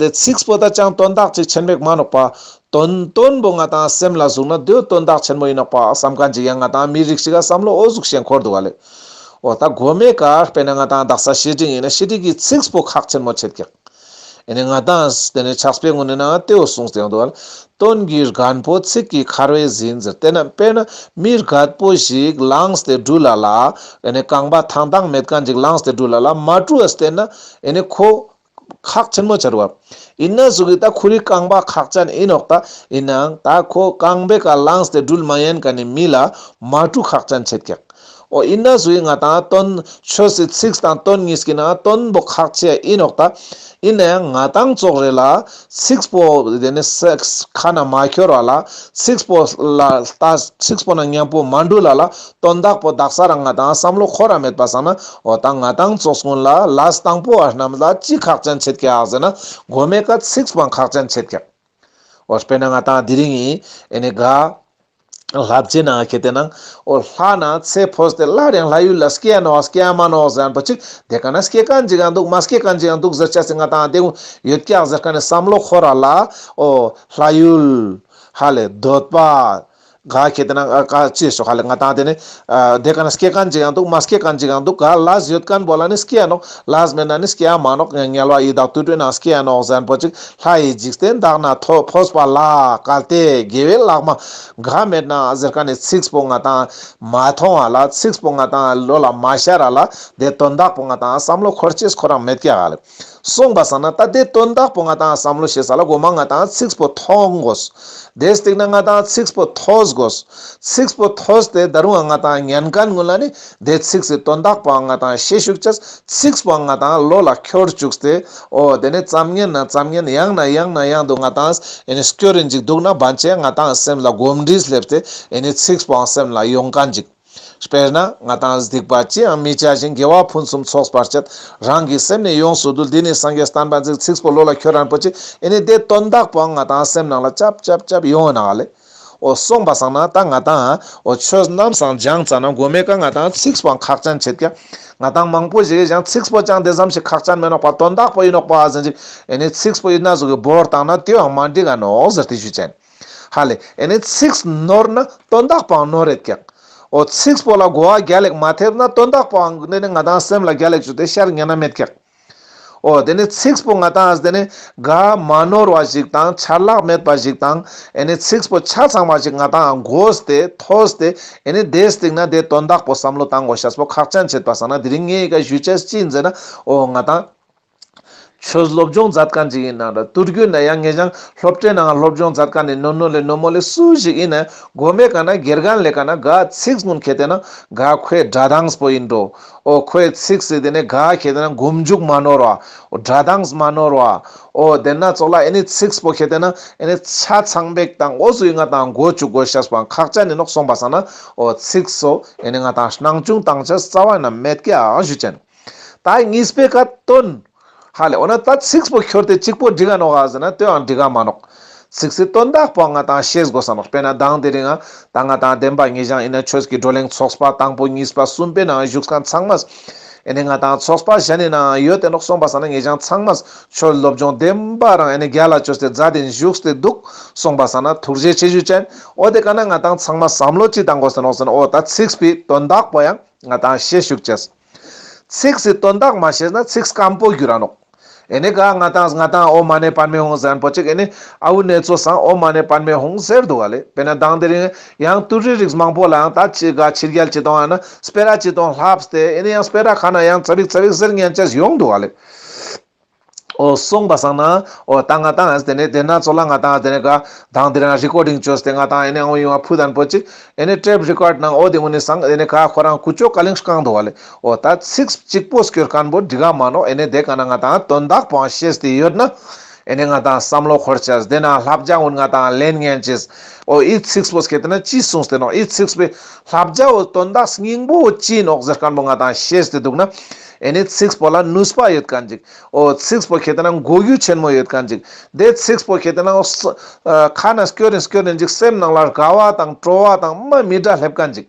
དེ་ཚིགས་པོ་ད་ཅང་དོན་དག་ཅིག་ཆེན་མེད་མ་ནོག་པ། དོན་དོན་པོ་ང་ཏང་སེམས་ལ་ཟུག་ན་དེའོ་དོན་དག་ཆེན་མོ་ཡིན་ནོག་པ་བསམ་མཁན་ཅིག་ཡང་ང་ཏང་མི་རིགས་ཤིག་ག་བསམ་བློ་འོ་ཟུག་ཤེས་འཁོར་འདུག་ག་ལེ། འོ་ད་གོ་མེ་ཀ་དཔེར་ན་ང་ཏང་དག་ས་བཤེས་སྤྲིང་ཡིན་ན་བཤེས་སྤྲིང་གི་ཚིགས་པོ་ཁག་ཆེན་མོ་ཆེད་ཀྱག་ཨེ་ནི་ང་ཏང་དེ་ནས་ཕྱག་དཔེ་ངོ་ནས་ན་དེའོ་གསུངས་ཏེ་ཡོང་འདུག་ག་ལེ། དོན་གྱི་རྒན་པོ་ཚིག་གི་མཁར་བའི་ཟིན་ཟེར། དེ་ན་དཔེར་ན་མི་རྒད་པོ་ཞིག་ལངས་ཏེ་འགྲུལ་ལ་ལ་ཨེ་ནི་རྐང་པ་ཐང་ཐང་མེད་མཁན་ཅིག་ལངས་ཏེ་འགྲུལ་ལ་ལ་མ་བཀྲུ་བ་བསྟན་ན་ཨེ་ནི་ཁོ་ཁག་ཆེན་མོ་ཆར་བ། ཡིན་ན་ཟུག་གི་ད་ཁོ་རི་རྐང་པ་ཁག་ཅན་ཡིན་ནོག་ད་ཡིན་ནའང་ད་ཁོ་རྐང་པའི་ཀ་ལངས་ཏེ་འགྲུལ་མ་ཡན་མཁན་ནི་མི་ལ་མ་བཀྲུ་ཁག་ཅན་ཆེད་ཀྱག་འོ་ཨིན་ན་ཟུག་གི་ང་ཏང་དོན་ཆོས་སི་ཚིགས་དང་དོན་གཉིས་ཀྱི་ནང་དོན་པོ་ཁག་ཆེ་ཨིན་ནོག་ད། ཨིན་ན་ཡང་ང་ཏང་ཙོགས་རེ་ལ་ཚིགས་པོ་དེ་ནི་ས་ཁ་ན་མ་ཁྱོར་བ་ལ་ཚིགས་པོ་ལ་ལྟ་ཚིགས་པོ་ན་མཉམ་པོ་མ་འགྲུལ་ལ་ལ་དོན་དག་པོ་དག་ས་རང་ང་ཏང་བསམ་བློ་འཁོར་ར་མེད་པ་སང་ན་འོ་ད་ང་ཏང་ཙོགས་ཀུན་ལ་ལས་དང་པོ་བ་རྣམས་ལ་ཅི་ཁག་ཅན་ཆེད་ཀྱག་ཟེར་ན་མགོ་མའི་ཀ་ཚིགས་པོ་ཁག་ཅན་ཆེད་ཀྱག། འོ་དཔེར་ན་ང་ཏང་དེ་རིང་ངི་ཨེ་ནི་ག་ལབ་ཅེ་ན་ཁེ་ཏེ་ན་འོ་ལྷ་ན་ཚེ་འཕོས་ཏེ་སླར་ཡང་ལྷ་ཡུལ་ལ་སྐྱེ་ཡ་ནོག་སྐྱེ་ཡ་མ་ནོག་ཟེར་མཁན་པོ་ཅིག་དེ་ཀ་ན་སྐྱེ་མཁན་ཅིག་ཡང་འདུག་མ་སྐྱེ་མཁན་ཅིག་ཡང་འདུག་ཟེར་ཆ་སི་ང་ཏང་དེ་ཡོད་ཀྱག་ཟེར་མཁན་ནི་བསམ་བློ་འཁོར་ར་ལ་འོ་ལྷ་ཡུལ་ཧ་ལས་འདོད་པ་ག་ཁེ་ཏེ་ན་ཨ་ག་ཅི་ཞོག་ཧ་ལས་ང་ཏང་དེ་ནི་ཨ་དེ་ཀ་ན་སྐྱེ་མཁན་ཅིག་ཡང་འདུག་མ་སྐྱེ་མཁན་ཅིག་ཡང་འདུག་ག་ལས་ཡོད་མཁན་པོ་ལ་ནི་སྐྱེ་ཡ་ནོག་ལས་མེད་ན་ནི་སྐྱེ་ཡ་མ་ནོག་དམྱལ་བ་ཡི་དྭགས་དུད་འགྲོའི་ནང་སྐྱེ་ཡ་ནོག་ཟེར་མཁན་པོ་ཅིག་ལྷ་ཡི་འཇིག་རྟེན་དག་ན་ཐོ་འཕོས་པ་ལ་གལ་ཏེ་དགེ་བའི་ལྷག་མ་ག་མེད་ན་ཟེར་མཁན་ནི་ཚིགས་པོ་ང་ཏང་མ་མཐོང་བ་ལ་ཚིགས་པོ་ང་ཏང་བློ་ལ་མ་ཤར་ར་ལ་དེ་དོན་དག་པོ་ང་ཏང་བསམ་བློ་འཁོར་ཅེས་ཁོ་རང་མེད་ཀྱག་ལེ། སོང་པ་སང་ན་ད་དེ་དོན་དག་པོ་ང་ཏང་བསམ་བློ་ཤེས་ས་ལ་མགོ་མ་ང་ཏང་ཚིགས་པོ་མཐོང་དགོས། དེ་སྟེང་ན་ང་ཏང་ཚིགས་པོ་ཐོས་དགོས། ཚིགས་པོ་ཐོས་ཏེ་ད་རུང་ང་ཏང་ཉན་མཁན་ཀུན་ལ་ནི་དེ་ཚིགས་སི་དོན་དག་པོ་ང་ཏང་ཤེས་ཤུགས་ཅེས་ཚིགས་པོ་ང་ཏང་བློ་ལ་འཁྱོར་བཅུག་སྟེ་འོ་དེ་ནི་ཙམ་ཉན་ན་ཙམ་ཉན་ཡང་ན་ཡང་ན་ཡང་དུ་ང་ཏང་ཨེ་ནི་སྐྱོར་རིན་ཅིག་འདུག་ན་བན་ཆེ་ང་ཏང་སེམས་ལ་གོམས་འདྲིས་སླེབས་ཏེ་ཨེ་ནི་ཚིགས་པོའང་སེམས་ལ་ཡོང་མཁན་ཅིག། དཔེར་ན་ང་ཏང་སྡིག་པ་ཅི་ཡང་མི་བྱ་ཞིང་། དགེ་བ་ཕུན་སུམ་ཚོགས་པར་སྤྱད། རང་གི་སེམས་ནི་ཡོངས་སུ་འདུལ། འདི་ནི་སངས་རྒྱས་བསྟན་པ་འཛིན། ཚིགས་པོ་བློ་ལ་འཁྱོར་རན་པོ་ཅིག་ཨེ་ནི་དེ་དོན་དག་པོའང་ང་ཏང་སེམས་ནང་ལ་ཅབ་ཅབ་ཅབ་ཡོང་ན་ལེ། འོ་སོང་པ་སང་ན་ད་ང་ཏང་འོ་ཆོས་རྣམས་སང་སྦྱངས་ཙ་ན་མགོ་མའི་ཀ་ང་ཏང་ཚིགས་པོའང་ཁག་ཅན་ཆེད་ཀྱག། ང་ཏང་མང་པོ་ཞིག་གི་ཀྱང་ཚིགས་པོ་ཅང་དེ་ཙམ་ཞིག་ཁག་ཅན་མེད་ནོག་པ། དོན་དག་པོ་ཡིན་ནོག་པ་ཟེར་ཅིག་ཨེ་ནི་ཚིགས་པོ་ཡིན་ན་ཟུག་གི་བོར་བཏང་ན་དེའང་མ་འགྲིག་ག་ནོག་ཟེར་ཏེ་ཞུ་ཅན། ཧ་ལེ། ཨེ་ནི་ཚིགས་ནོར་ན་དོན་དག་པོའང་ནོར་རེད་ཀྱག། འོ་ཚིགས་པོ་ལ་གོ་བ་རྒྱལ་ལེགས་མ་ཐེབས་ན་དོན་དག་པོའང་དེ་ནི་ང་ཏང་སེམས་ལ་རྒྱལ་ལེགས་ཞུ་དེ་ཤར་ཉན་ན་མེད་ཀྱག། འོ་དེ་ནི་ཚིགས་པོ་ང་ཏང་དེ་ནི་ག་མ་ནོར་བ་ཞིག་དང་ཆད་ལྷག་མེད་པ་ཞིག་དང་ཨེ་ནི་ཚིགས་པོ་ཆ་ཚང་བ་ཞིག་ང་ཏང་གོས་ཏེ་ཐོས་ཏེ་ཨེ་ནི་དེ་སྟེང་ན་དེ་དོན་དག་པོ་བསམ་བློ་བཏང་དགོས་ཤེས་པོ་ཁག་ཅན་ཆེད་པ་སང་ན་དེ་རིང་ངས་ཀ་ཞུ་ཅེས་ཅི་ཡིན་ཟེར་ན་འོ་ང་ཏང་ཆོས་སློབ་སྦྱོང་མཛད་མཁན་ཅིག་ཡིན་ན་འདྲ། དུས་རྒྱུན་ན་ཡང་ངེད་ཅག་སློབ་གྲྭའི་ནང་སློབ་སྦྱོང་མཛད་མཁན་ནི་ནོ་ནོ་ལེ་ནོ་མོ་ལེ་སུ་ཞིག་ཡིན་ན་མགོ་མའི་ཀ་ན་དགེ་རྒན་ལེ་ཀ་ན་ག་ཚིགས་ཀུན་ཁེ་ཏེ་ན་ག་ཁོའི་སྒྲ་གདངས་པོ་ཡིན་འགྲོ། འོ་ཁོའི་ཚིགས་སི་དེ་ནི་ག་ཁེ་ཏེ་ན་མགོ་མཇུག་མ་ནོར་བ། འོ་སྒྲ་གདངས་མ་ནོར་བ། འོ་དེ་ན་ཙོགས་ལ་ཨེ་ནི་ཚིགས་པོ་ཁེ་ཏེ་ན་ཨེ་ནི་ཆ་ཚང་བེག་དང་འོ་ཟུག་ཡིན་ང་ཏང་གོ་བཅུག་དགོས་ཤེས་པའང་ཁག་ཅན་ཡིན་ནོག། སོང་པ་སང་ན་འོ་ཚིགས་སོ་ཨེ་ནི་ང་ཏང་སྣང་ཆུང་བཏང་ཅེས་རྩ་བ་ན་མེད་ཀྱག་ཞུ་ཅན། ད་གཉིས་པའི་ཀ་དོན། ཧ་ལེ། འོ་ན་ད་ཚིགས་པོ་འཁྱོར་ཏེ་གཅིག་པོ་འགྲིག་ག་ནོག་ག་ཟེར་ན་དེའང་འགྲིག་ག་མ་ནོག། ཚིགས་སི་དོན་དག་པོ་ང་ཏང་ཤེས་དགོས་ས་ནོག། དཔེར་ན་དང་དེ་རིང་ང་ད་ང་ཏང་བདེན་པ་ངེད་ཅག་ཡིན་ན་ཆོས་ཀྱི་བགྲོ་གླེང་ཚོགས་པ་དང་པོ་གཉིས་པ་གསུམ་པའི་ནང་བཞུགས་མཁན་ཚང་མ་ཨེ་ནི་ང་ཏང་ཚོགས་པ་གཞན་ནི་ནང་ཡོད་དེ་ནོག། སོང་པ་སང་ན་ངེད་ཅག་ཚང་མ་ཆོས་སློབ་སྦྱོང་བདེན་པ་རང་ཨེ་ནི་རྒྱལ་ལ་བཅོས་ཏེ་མཛད་དེ་བཞུགས་ཏེ་འདུག། སོང་པ་སང་ན་ཐུགས་རྗེ་ཆེ་ཞུ་ཅན། འོ་དེ་ཀ་ན་ང་ཏང་ཚང་མ་བསམ་བློ་ཅི་བཏང་དགོས་ས་ནོག་ཟེར་ན་འོ་ད་ཚིགས་པའི་དོན་དག་པོ་ཡང་ང་ཏང་ཤེས་ཤུགས་ཅེས། ཚིགས་སི་དོན་དག་མ་ཤེས་ན་ཚིགས་སྐམ་པོ་འགྱུར་ར་ནོག། ཨེ་ནི་ག་ང་ཏང་ང་ཏང་ཨོཾ་མ་ཎི་པདྨེ་ཧཱུྃ་ཟེར་མཁན་པོ་ཅིག་ཨེ་ནི་ཨ་བུ་ནེ་ཙོ་སང་ཨོཾ་མ་ཎི་པདྨེ་ཧཱུྃ་ཟེར་འདུག་ག་ལེ། དཔེར་ན་དང་དེ་རིང་ཡང་དུད་འགྲོའི་རིགས་མང་པོ་ལའང་ད་ཅི་ག་ཕྱི་རྒྱལ་ཅི་དང་ཨ་ན་སྤེ་ར་ཅི་དང་ལྷབས་ཏེ་ཨེ་ནི་ཡང་སྤེ་ར་ཁ་ན་ཡང་ཙ་པིག་ཙ་པིག་ཟེར་ཉན་ཅེས་ཡོང་འདུག་ག་ལེ། འོ་སོང་པ་སང་ན་འོ་ད་ང་ཏང་ཨ་དེ་ནི་དེ་ན་ཙོགས་ལ་ང་ཏང་ཨ་དེ་ནི་ག་དང་དེ་རིང་རི་ཀོར་ཌིང་བཅོས་ཏེ་ང་ཏང་ཨེ་ནི་ཨང་ཡོང་བ་ཕུད་དན་པོ་ཅིག་ཨེ་ནི་ཊེབ་རི་ཀོར་ཌ་ནང་འོ་དེ་ངུ་ནི་སང་ཨེ་ནི་ག་ཁོ་རང་ཀུ་ཅོ་ཀ་ལིང་སྐང་འདུག་ག་ལེ། འོ་ད་ཚིགས་གཅིག་པོ་སྐྱོར་མཁན་པོ་འགྲིག་ག་མ་ནོག། ཨེ་ནི་དེ་ཀ་ན་ང་ཏང་དོན་དག་པོའང་ཤེས་ཏེ་ཡོད་ན་ཨེ་ནི་ང་ཏང་བསམ་བློ་འཁོར་ཅེས་དེ་ན་བསླབ་བྱ་ཀུན་ང་ཏང་ལེན་ཉན་ཅེས། འོ་འི་ཚིགས་པོ་སྐད་དེ་ན་ཅི་གསུངས་ཏེ་ནོག། འི་ཚིགས་པོའི་བསླབ་བྱའོ་དོན་དག་སྙིང་པོ་ཅི་ནོག་ཟེར་མཁན་པོ་ང་ཏང་ཤེས་ཏེ་འདུག་ན་ཨེ་ནི་ཚིགས་པོ་ལ་ནུས་པ་ཡོད་མཁན་ཅིག། འོ་ཚིགས་པོ་ཁེ་ཏེ་ན་གོ་རྒྱུ་ཆེན་མོ་ཡོད་མཁན་ཅིག། དེ་ཚིགས་པོ་ཁེ་ཏེ་ན་འོ་ས་ཨ་ཁ་ན་སྐྱོར་རིན་སྐྱོར་རིན་ཅིག་སེམས་ནང་ལ་དགའ་བ་དང་སྤྲོ་བ་དང་མ་མི་འདྲ་སླེབས་མཁན་ཅིག།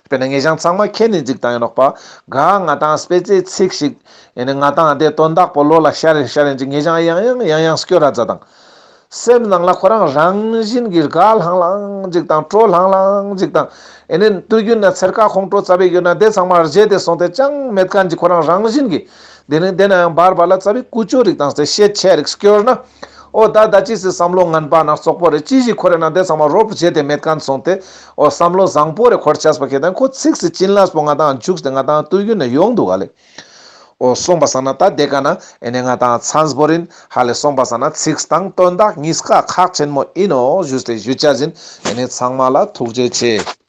དཔེར་ན་ངེད་ཅག་ཚང་མ་མཁྱེན་ནི་ཅིག་དང་ཡིན་ནོག་པ། ག་ང་ཏང་སྤེ་ཆའི་ཚིག་ཞིག་ཨེ་ནི་ང་ཏང་དེ་དོན་དག་པོ་བློ་ལ་ཤར་རིན་ཤར་རིན་ཅིག་ངེད་ཅག་ཡང་ཡང་ཡང་ཡང་སྐྱོར་ར་མཛད་དང་། སེམས་ནང་ལ་ཁོ་རང་རང་བཞིན་གྱི་དགའ་ལྷང་ལྷང་ཅིག་དང་སྤྲོ་ལྷང་ལྷང་ཅིག་དང་། ཨེ་ནི་དུས་རྒྱུན་ན་ཚེར་ཁ་ཁོང་ཁྲོ་ཙ་པིག་ཡོད་ན་དེ་ཚང་མ་རྗེད་དེ་སོང་སྟེ་ཅང་མེད་མཁན་ཅིག་ཁོ་རང་རང་བཞིན་གྱི། དེ་ནི་དེ་ན་ཡང་བར་བར་ལ་ཙ་པིག་ཀུ་ཅོ་རིག་དང་སྟེ་ཤེད་ཆེ་རིག་སྐྱོར་ན། འོ་ད་ད་ཅི་སི་བསམ་བློ་ངན་པ་ན་རྩོག་པོ་རེ་ཅི་ཞིག་ཁོ་རེ་ན་དེ་ཚང་མ་རོབ་རྗེད་དེ་མེད་མཁན་སོང་སྟེ། འོ་བསམ་བློ་བཟང་པོ་རེ་འཁོར་ཆས་པ་ཁེ་ཏེ་ན་ཁོ་ཚིགས་སི་བྱིན་རླབས་པོ་ང་ཏང་འཇུག་སྟེ་ང་ཏང་དུས་རྒྱུན་ན་ཡོང་འདུག་ག་ལེ། འོ་སོང་པ་སང་ན་ད་དེ་ཀ་ན་ཨེ་ནི་ང་ཏང་མཚམས་བོར་རིན་ཧ་ལེ། སོང་པ་སང་ན་ཚིགས་དང་དོན་དག་གཉིས་ཀ་ཁག་ཆེན་མོ་ཨིན་ནོག་ཞུས་ཏེ་ཞུ་ཅེས་ཡིན། ཨེ་ནི་ཚང་མ་ལ་ཐུགས་རྗེ་ཆེ།